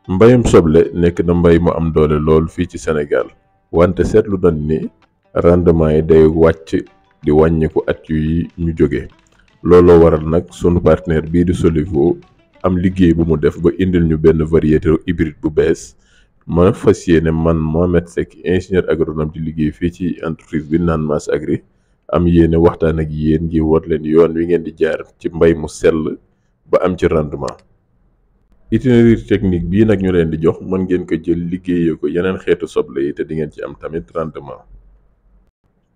mbayum soble nekk na mbay mu am doole lool fii ci Sénégal wante seetlu nañ ni rendement yi day wàcc di wàññiku at yi ñu jóge looloo waral nag sunu partenaire bii di Solivo am liggéey bu mu def ba indil ñu benn variété hybride bu bees ma fas yéene man Mohamed Seck ingénieur agronome di liggéey fii ci entreprise bi naan Mass Agri am yéene waxtaan ak yéen ngir war leen yoon wi ngeen di jaar ci mbay mu sell ba am ci rendement. itinéraire technique bii nag ñu leen di jox mën ngeen ko jël liggéeyee ko yeneen xeetu soble yi te di ngeen ci am tamit rendement.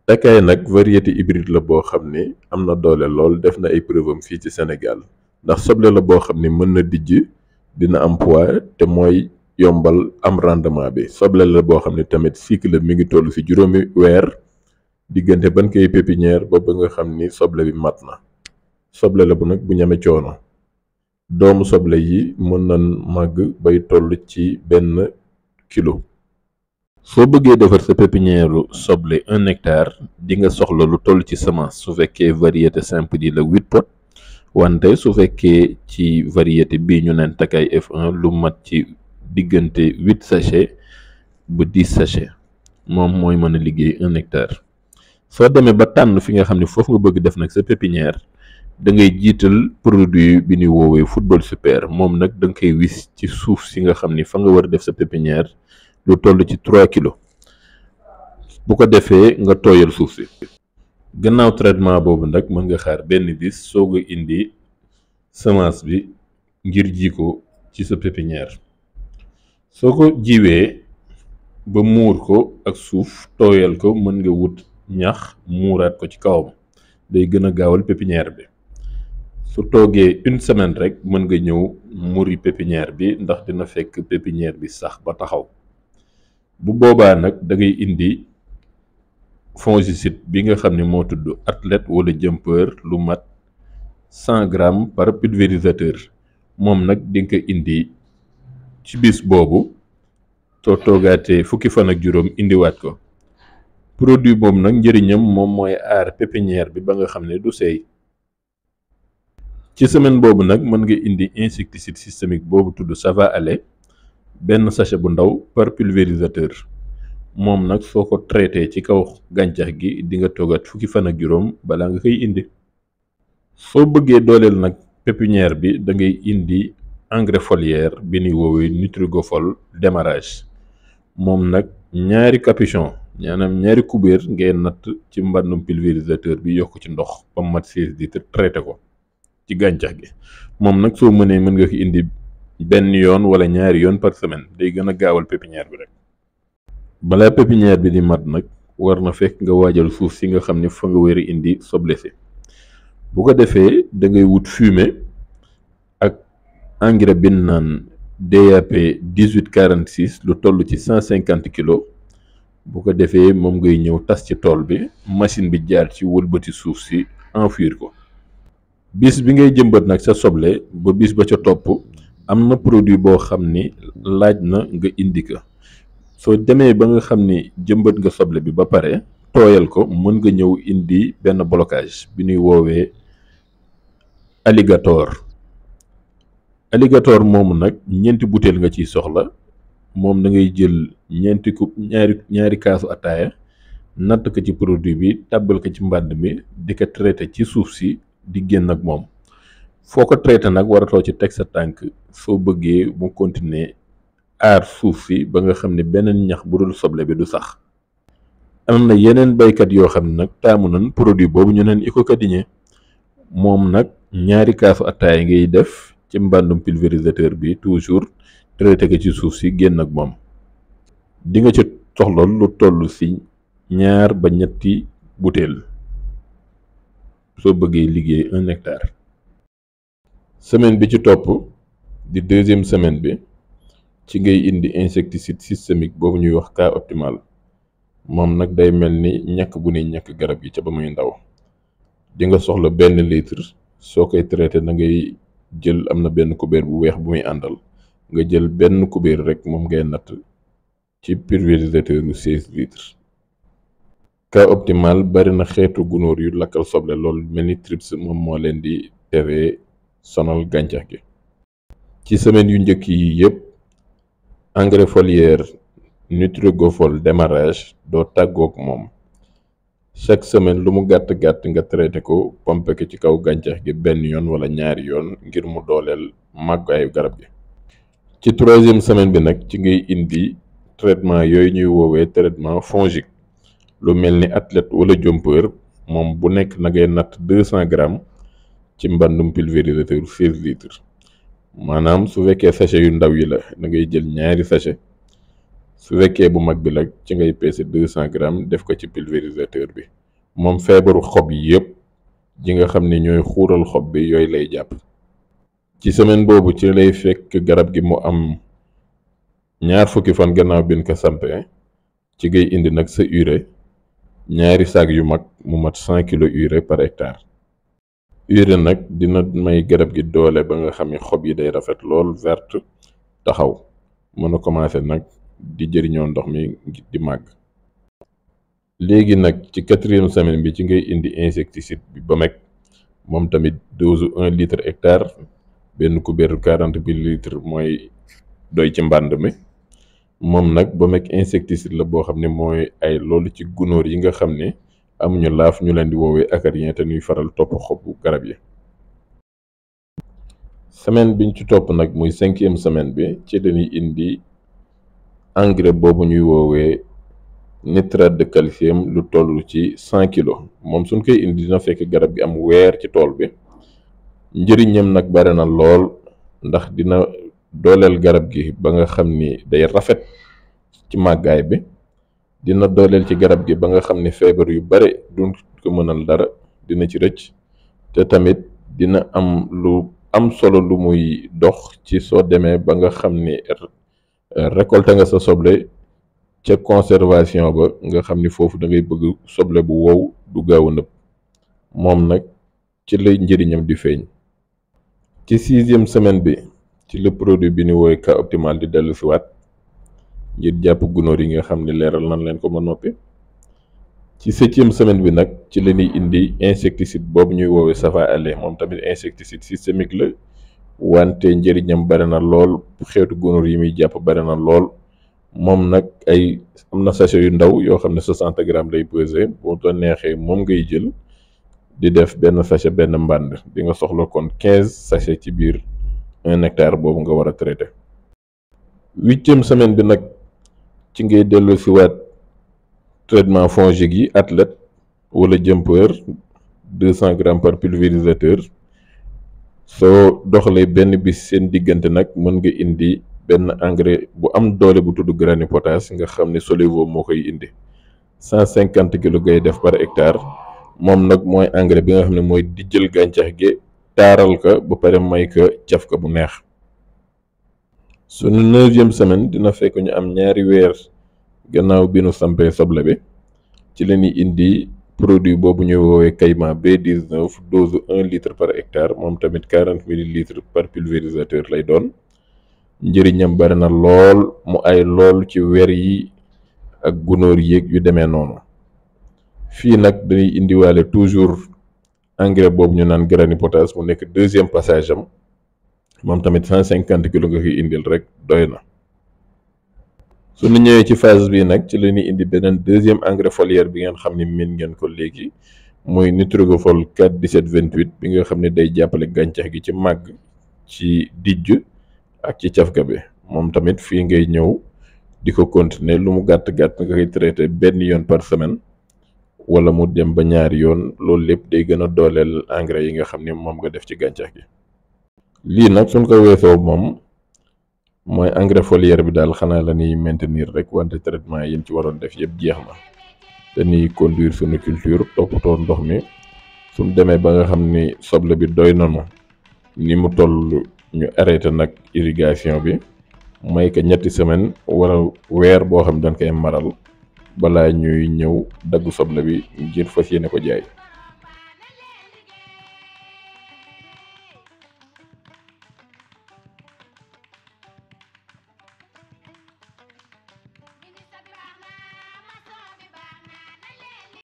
Takaay nag variété hybride la boo xam ni am na doole lool def na ay preuve am fii ci Sénégal ndax soble la boo xam ni mën na dijj dina am poids te mooy yombal am rendement bi soble la boo xam ni tamit cycle mi ngi toll ci juróomi weer diggante ban koy pépinière ba nga xam ni soble bi mat na soble la bu nag bu ñame coono. doomu soble yi mën na màgg bay toll ci 1 kilo. soo bëggee defar sa pépinière soble 1 hectare di nga soxla lu toll ci semence su fekkee variété simple yi la 8 pot wante su fekkee ci variété bii ñu neen Takaay F1 lu mat ci diggante 8 sachet ba 10 sachet moom mooy mën a liggéey 1 hectare. soo demee ba tànn fi nga xam ne foofu nga bëgg def nag sa pépinière da ngay jiital produit bi ñuy woowee football super moom nag da nga koy wis ci suuf si nga xam ni fa nga war a def sa pépinière lu toll ci 3 kilos bu ko defee nga tooyal suuf si. gannaaw traitement boobu nag mën nga xaar benn bis soog a indi semence bi ngir ji ko ci sa pépinière. soo ko jiwee ba muur ko ak suuf tooyal ko mën nga wut ñax muuraat ko ci kawam day gën a gaawal pépinière bi. su toogee 1 semaine rek mën nga ñëw muri pépinière bi ndax dina fekk pépinière bi sax ba taxaw bu boobaa nag da ngay indi fongicide bi nga xam ne moo tudd Athlète wala Jumper lu mat 100 grammes par pulvérisateur moom nag di nga ko indi ci bis boobu soo toogaatee fukki fan ak juróom indiwaat ko produit boobu nag njëriñam moom mooy aar pépinière bi ba nga xam ne du seey. ci semaine boobu nag mën nga indi insecticide systémique boobu tudd Sava Ale benn sachet bu ndaw par pulvérisateur moom nag soo ko traité ci kaw gàncax gi di nga toogaat fukki fan ak juróom balaa nga koy indi. soo bëggee dooleel nag pépinière bi da ngay indi engrais foliaire bi ñuy woowee Nutrigofol démarrage moom nag ñaari capuchon maanaam ñaari kubéer ngay natt ci mbàndum pulvérisateur bi yokk ci ndox ba mat 16 litres traité ko ci gàncax gi moom nag soo mënee mën nga ko indi benn yoon wala ñaari yoon par semaine day gën a gaawal pépinière bi rek. balaa pépinière bi di mat nag war na fekk nga waajal suuf si nga xam ne fa nga war a indi soble si bu ko defee da ngay wut fumier ak engrais bi naan DAP 1846 lu toll ci 150 kilos bu ko defee moom ngay ñëw tas ci tool bi machine bi jaar ci wëlbati suuf si enfouir ko. bis bi ngay jëmbat nag sa soble ba bis ba ca topp am na produit boo xam ni laaj na nga indi ko soo demee ba nga xam ni jëmbat nga soble bi ba pare tooyal ko mën nga ñëw indi benn blocage bi ñuy woowee alligator moomu nag ñeenti butéel nga ciy soxla moom da ngay jël ñaari kaasu ataaya natt ko ci produit bi tàbbal ko ci mbànd mi di ko traité ci suuf si di génn ak moom foo ko traité nag waratoo ci teg sa tànk soo bëggee mu continuer aar suuf si ba nga xam ne beneen ñax bu dul soble bi du sax. am na yeneen baykat yoo xam ne nag taamu nañ produit boobu ñu neen Icocadinier moom nag ñaari kaasu attaay ngay def ci mbàndum pulvérisateur bi toujours traité ko ci suuf si génn ak moom di nga ci soxla lu toll si 2 ba 3 butéel soo bëggee liggéey 1 hectare. semaine bi ci topp di 2e semaine bi ci ngay indi insecticide systémique boobu ñuy wax K optimal moom nag day mel ni ñàkk bu ñuy ñàkk garab yi ca ba muy ndaw di nga soxla 1 litre soo koy traité da ngay jël am na benn kubéer bu weex bu muy àndal nga jël benn kubéer rek moom ngay natt ci pulvérisateur bu 16 litres. K optimal bari na xeetu gunóor yu lakkal soble loolu mel ni trips moom moo leen di teree sonal gàncax gi. ci semaine yu njëkk yi yëpp engrais foliaire Nutrigofol démarrage doo tàggoog moom chaque semaine lu mu gàtt-gàtt nga traité ko pompe ko ci kaw gàncax gi benn yoon wala ñaari yoon ngir mu dooleel màggaayu garab gi. ci 3e semaine bi nag ci ngay indi traitement yooyu ñuy woowee traitement fongique lu mel ni athlète wala jompeur moom bu nekk na ngay natt 200 grammes ci mbandum pulvérisateur 16 litres maanaam su fekkee sachet yu ndaw yi la da ngay jël ñaari sachet su fekkee bu mag bi la ci ngay peese 200 grammes def ko ci pulvérisateur bi moom feebaru xob yi yëpp ji nga xam ne ñooy xuural xob bi yooyu lay jàpp. ci semaine boobu ci lay fekk garab gi mu am 20 fan gannaaw bi ñu ko sampee ci ngay indi nag sa urée ñaari saak yu mag mu mat 100 kilo urée par hectare. urée nag dina may garab gi doole ba nga xam ne xob yi day rafet lool verte taxaw mën a commencé nag di jëriñoo ndox mi di màgg. léegi nag ci 4e semaine bi ci ngay indi insecticide bi Bamec moom tamit dose 1 litre hectare benn kubéeru 40 millilitres mooy doy ci mbànd mi. moom nag Bamec insecticide la boo xam ne mooy ay loolu ci gunóor yi nga xam ne amuñu laaf ñu leen di woowee acarien te ñuy faral topp xobu garab yi. semaine biñ ci topp nag muy 5e semaine bi ci dañuy indi engrais boobu ñuy woowee nitrate de calcium lu toll ci 100 kilos moom suñ koy indi dina fekk garab gi am weer ci tool bi. njëriñam nag bare na lool ndax dina dooleel garab gi ba nga xam ni day rafet ci màggaay bi dina dooleel ci garab gi ba nga xam ni feebar yu bare duñ ko mënal dara dina ci rëcc te tamit dina am lu am solo lu muy dox ci soo demee ba nga xam ni récolté nga sa soble ca conservation ba nga xam ni foofu da ngay bëgg soble bu wow du gaaw a nëb moom nag ci lay njëriñam di feeñ. ci 6e semaine bi ci le produit bi ni woowee K optimal di dellu si waat ngir jàpp gunóor yi nga xam ne leeral nan leen ko ba noppi. ci 7e semaine bi nag ci la ñuy indi insecticide boobu ñuy woowee Sava Ale moom tamit insecticide systémique la wante njëriñam bare na lool xeetu gunóor yi muy jàpp bare na lool moom nag ay am na sachet yu ndaw yoo xam ne 60 grammes lay pesé boo ko neexee moom ngay jël di def benn sachet benn mbànd di nga soxla kon 15 sachet ci biir 1 hectare boobu nga war a traité. 8e semaine bi nag ci ngay dellu si waat traitement fongique yi athlète wala jumper 200 grammes par pulvérisateur soo doxalee benn bis seen diggante nag mën nga indi benn engrais bu am doole bu tudd grani potasse nga xam ne Solevo moo koy indi 150 kilos ngay def par hectare moom nag mooy engrais bi nga xam ne mooy di jël gàncax gi taaral ko ba pare may ko caf ko bu neex. sunu 9e semaine dina fekk ñu am ñaari weer gannaaw bi nu sampee soble bi ci la ñuy indi produit boobu ñuy woowee Kayma B19 dose 1 litre par hectare moom tamit 40 millilitres par pulvérisateur lay doon. njëriñam bari na lool mu ay lool ci weer yi ak gunóor yéeg yu demee noonu. fii nag dañuy indiwaale toujours engrais boobu ñu naan grani potasse mu nekk 2e passage am moom tamit 150 kilos nga koy indil rek doy na. su ñu ñëwee ci phase bi nag ci la ñuy indi beneen 2e engrais foliaire bi ngeen xam ne min ngeen ko léegi muy Nutrigofol 4 17 28 bi nga xam ne day jàppale gàncax gi ci màgg ci dijj ak ci cafka bi moom tamit fii ngay ñëw di ko continuer lu mu gàtt-gàtt nga koy traité benn yoon par semaine wala mu dem ba ñaari yoon loolu lépp day gën a dooleel engrais yi nga xam ne moom nga def ci gàncax gi. lii nag suñ ko weesoo moom mooy engrais foliaire bi daal xanaa la ñuy maintenir rek wante traitement yi ci waroon def yëpp jeex na dañuy conduire suñu culture toppatoo ndox mi suñ demee ba nga xam ni soble bi doy nanu ni mu toll ñu arrêté nag irrigation bi may ko 2 semaines wala weer boo xam dañ koy maral balaa ñuy ñëw dagg soble bi ngir fas yéene ko jaay.